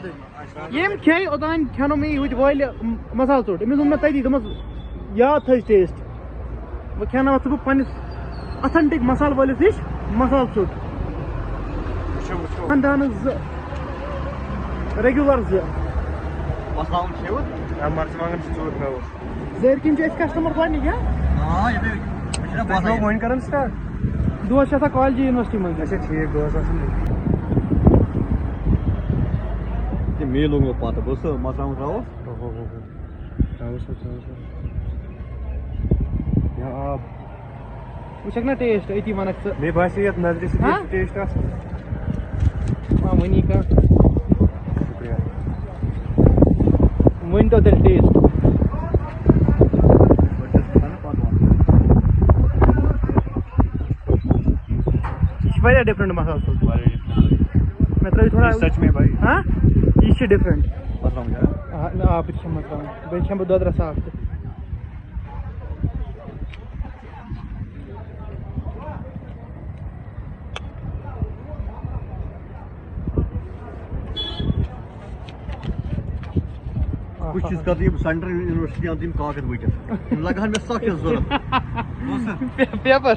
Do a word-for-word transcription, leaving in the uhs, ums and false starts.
ییٚمۍ کھیٚیہِ اوٚتام کھٮ۪نو مےٚ یہِ ہوٚتہِ وٲلہِ مسالہٕ ژوٚٹ۔ أمِس ووٚن مےٚ تٔتی، دوٚپمَس، "یاد تھٲیِزِ ٹیسٹ۔ وۄنۍ کھٮ۪ناوَتھ ژٕ بہٕ پنٛنِس authentic مسالہٕ وٲلِس نِش مسالہٕ ژوٚٹ۔" وٕچھو، وٕچھو۔ خاندانَس زٕ، regular زٕ۔ مسالہٕ کھیوٚوُ؟ آ، مرژٕوانٛگن چھِ ژوٚٹ مےٚ اوس۔ زٲرۍ کِنۍ چھِ أسۍ customer گۄڈٕنِکۍ، ہا؟ آ، یہِ بیٚیہِ، یہِ چھُنہ تۄہہِ باسان چھُوا یہِ۔ وۄنۍ کران start؟ دۄہس چھِ آسان کالجہِ university منٛز۔ اچھا، ٹھیٖک، دۄہس آسان۔ تہِ مے لوٚگ مےٚ پتہٕ، بہٕ اوسُس مرژٕوانٛگن ترٛاوَس۔ اوہو ہو ہو۔ ترٛاوَس حظ، ترٛاوَس حظ۔ یا آب۔ وٕچھکھ نا ٹیسٹ، أتی وَنکھ ژٕ۔ مےٚ باسے یَتھ نظرِ سۭتۍ ہا؟ یہِ ٹیسٹ اَصٕل۔ آ، وٕنی کانٛہہ۔ شُکریہ۔ ؤنۍ تو تیٚلہِ ٹیسٹ۔ یہِ چھِ واریاہ different مسالہٕ سۭتۍ۔ واریاہ different۔ مےٚ ترٛٲیِو تھوڑا۔ یہِ سچ میں بھائی۔ ہاں؟ یہِ چھِ different۔ مطلب کیٛاہ؟ آ، نہ، آ، بہٕ تہِ کھٮ۪مہٕ مَرژٕوانٛگَن۔ بیٚیہِ کھٮ۪مہٕ بہٕ دۄدرَس اَکھ تہِ۔ کُس چیٖز کَتھ یِم central university آمٕتۍ یِم کاغذ وٕنکٮ۪س؟ یِم لَگہٕ ہَن مےٚ سَخ چھِ ضوٚرَتھ۔ پے-، paper۔